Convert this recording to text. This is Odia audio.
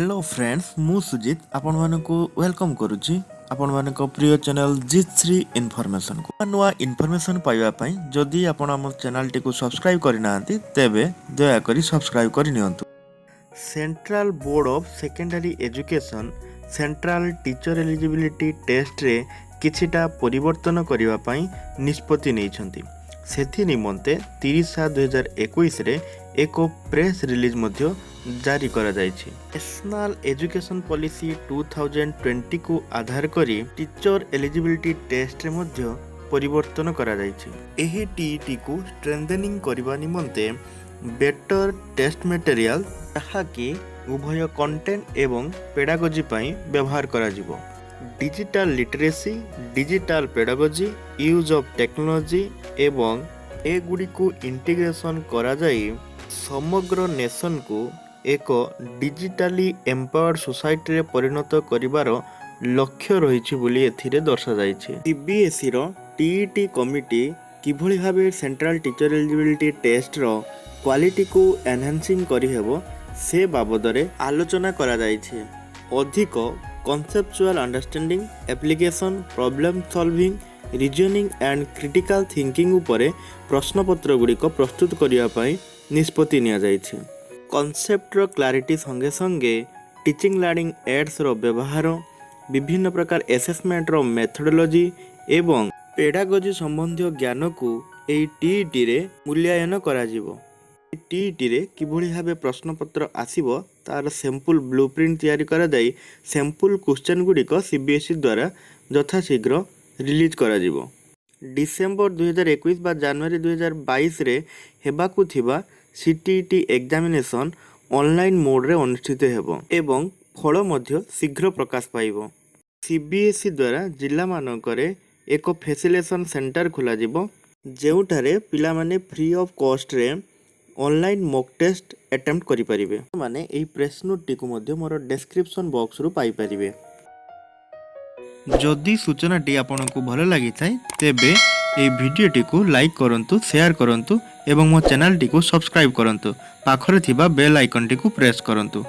ହ୍ୟାଲୋ ଫ୍ରେଣ୍ଡସ୍, ମୁଁ ସୁଜିତ ଆପଣମାନଙ୍କୁ welcome କରୁଛି ଆପଣମାନଙ୍କ ପ୍ରିୟ ଚ୍ୟାନେଲ୍ ଜିତ୍ ଶ୍ରୀ ଇନଫର୍ମେସନ୍କୁ। ନୂଆ ନୂଆ ଇନଫର୍ମେସନ୍ ପାଇବା ପାଇଁ ଯଦି ଆପଣ ଆମ ଚ୍ୟାନେଲ୍ଟିକୁ ସବସ୍କ୍ରାଇବ୍ କରିନାହାନ୍ତି, ତେବେ ଦୟାକରି ସବସ୍କ୍ରାଇବ୍ କରିନିଅନ୍ତୁ। Central Board of Secondary Education Central Teacher Eligibility ଟେଷ୍ଟରେ କିଛିଟା ପରିବର୍ତ୍ତନ କରିବା ପାଇଁ ନିଷ୍ପତ୍ତି ନେଇଛନ୍ତି। ସେଥି ନିମନ୍ତେ 30/7/2021ରେ ଏକ ପ୍ରେସ୍ ରିଲିଜ୍ ମଧ୍ୟ ଜାରି କରାଯାଇଛି। ନ୍ୟାସନାଲ୍ ଏଜୁକେସନ୍ ପଲିସି 2020କୁ ଆଧାର କରି ଟିଚର ଏଲିଜିବିଲିଟି ଟେଷ୍ଟରେ ମଧ୍ୟ ପରିବର୍ତ୍ତନ କରାଯାଇଛି। ଏହି ଟିଇଟିକୁ ଷ୍ଟ୍ରେନ୍ଥେନିଂ କରିବା ନିମନ୍ତେ ବେଟର ଟେଷ୍ଟ ମେଟେରିଆଲ୍, ଯାହାକି ଉଭୟ କଣ୍ଟେଣ୍ଟ ଏବଂ ପେଡାଗୋଜି ପାଇଁ ବ୍ୟବହାର କରାଯିବ, digital literacy, digital pedagogy, use of technology ଏବଂ ଏଗୁଡ଼ିକୁ ଇଣ୍ଟିଗ୍ରେସନ୍ କରାଯାଇ ସମଗ୍ର ନେସନକୁ ଏକ ଡିଜିଟାଲି ଏମ୍ପାୱାର୍ଡ ସୋସାଇଟିରେ ପରିଣତ କରିବାର ଲକ୍ଷ୍ୟ ରହିଛି ବୋଲି ଏଥିରେ ଦର୍ଶାଯାଇଛି। ସିବିଏସ୍ଇର ଟିଇଟି କମିଟି କିଭଳି ଭାବେ ସେଣ୍ଟ୍ରାଲ ଟିଚର ଏଲିଜିବିଲିଟି ଟେଷ୍ଟର କ୍ୱାଲିଟିକୁ ଏନହାନ୍ସିଂ କରିହେବ, ସେ ବାବଦରେ ଆଲୋଚନା କରାଯାଇଛି। ଅଧିକ conceptual understanding, application, problem solving, reasoning and critical thinking ଉପରେ ପ୍ରଶ୍ନପତ୍ର ଗୁଡ଼ିକ ପ୍ରସ୍ତୁତ କରିବା ପାଇଁ ନିଷ୍ପତ୍ତି ନିଆଯାଇଛି। କନସେପ୍ଟର କ୍ଲାରିଟି ସଙ୍ଗେ ସଙ୍ଗେ ଟିଚିଂ ଲର୍ଣ୍ଣିଂ ଏଡ୍ସର ବ୍ୟବହାର, ବିଭିନ୍ନ ପ୍ରକାର ଆସେସମେଣ୍ଟର ମେଥଡୋଲୋଜି ଏବଂ ପେଡାଗୋଜି ସମ୍ବନ୍ଧୀୟ ଜ୍ଞାନକୁ ଏହି ଟିଇଟିରେ ମୂଲ୍ୟାୟନ କରାଯିବ। ଟିଇଟିରେ କିଭଳି ଭାବେ ପ୍ରଶ୍ନପତ୍ର ଆସିବ, ତାର ସାମ୍ପୁଲ୍ ବ୍ଲୁ ପ୍ରିଣ୍ଟ ତିଆରି କରାଯାଇ ସାମ୍ପୁଲ୍ କ୍ୱେଶ୍ଚନ୍ ଗୁଡ଼ିକ ସିବିଏସ୍ଇ ଦ୍ୱାରା ଯଥାଶୀଘ୍ର ରିଲିଜ୍ କରାଯିବ। ଡିସେମ୍ବର 2021 ବା ଜାନୁଆରୀ 2022ରେ ହେବାକୁ ଥିବା ସିଟିଇଟି ଏକ୍ଜାମିନେସନ୍ ଅନଲାଇନ୍ ମୋଡ଼ରେ ଅନୁଷ୍ଠିତ ହେବ ଏବଂ ଫଳ ମଧ୍ୟ ଶୀଘ୍ର ପ୍ରକାଶ ପାଇବ। ସିବିଏସ୍ଇ ଦ୍ୱାରା ଜିଲ୍ଲାମାନଙ୍କରେ ଏକ ଫେସିଲିଟେସନ୍ ସେଣ୍ଟର ଖୋଲାଯିବ, ଯେଉଁଠାରେ ପିଲାମାନେ ଫ୍ରି ଅଫ୍ କଷ୍ଟରେ ଅନଲାଇନ୍ ମକ୍ ଟେଷ୍ଟ ଆଟେମ୍ପ୍ଟ କରିପାରିବେ। ମାନେ ଏହି ପ୍ରେସ୍ ନୋଟ୍ଟିକୁ ମଧ୍ୟ ମୋର ଡେସ୍କ୍ରିପସନ୍ ବକ୍ସରୁ ପାଇପାରିବେ। ଯଦି ସୂଚନାଟି ଆପଣଙ୍କୁ ଭଲ ଲାଗିଥାଏ, ତେବେ ଏହି ଭିଡ଼ିଓଟିକୁ ଲାଇକ୍ କରନ୍ତୁ, ସେୟାର କରନ୍ତୁ ଏବଂ ମୋ ଚ୍ୟାନେଲଟିକୁ ସବସ୍କ୍ରାଇବ୍ କରନ୍ତୁ। ପାଖରେ ଥିବା ବେଲ୍ ଆଇକନ୍ଟିକୁ ପ୍ରେସ୍ କରନ୍ତୁ।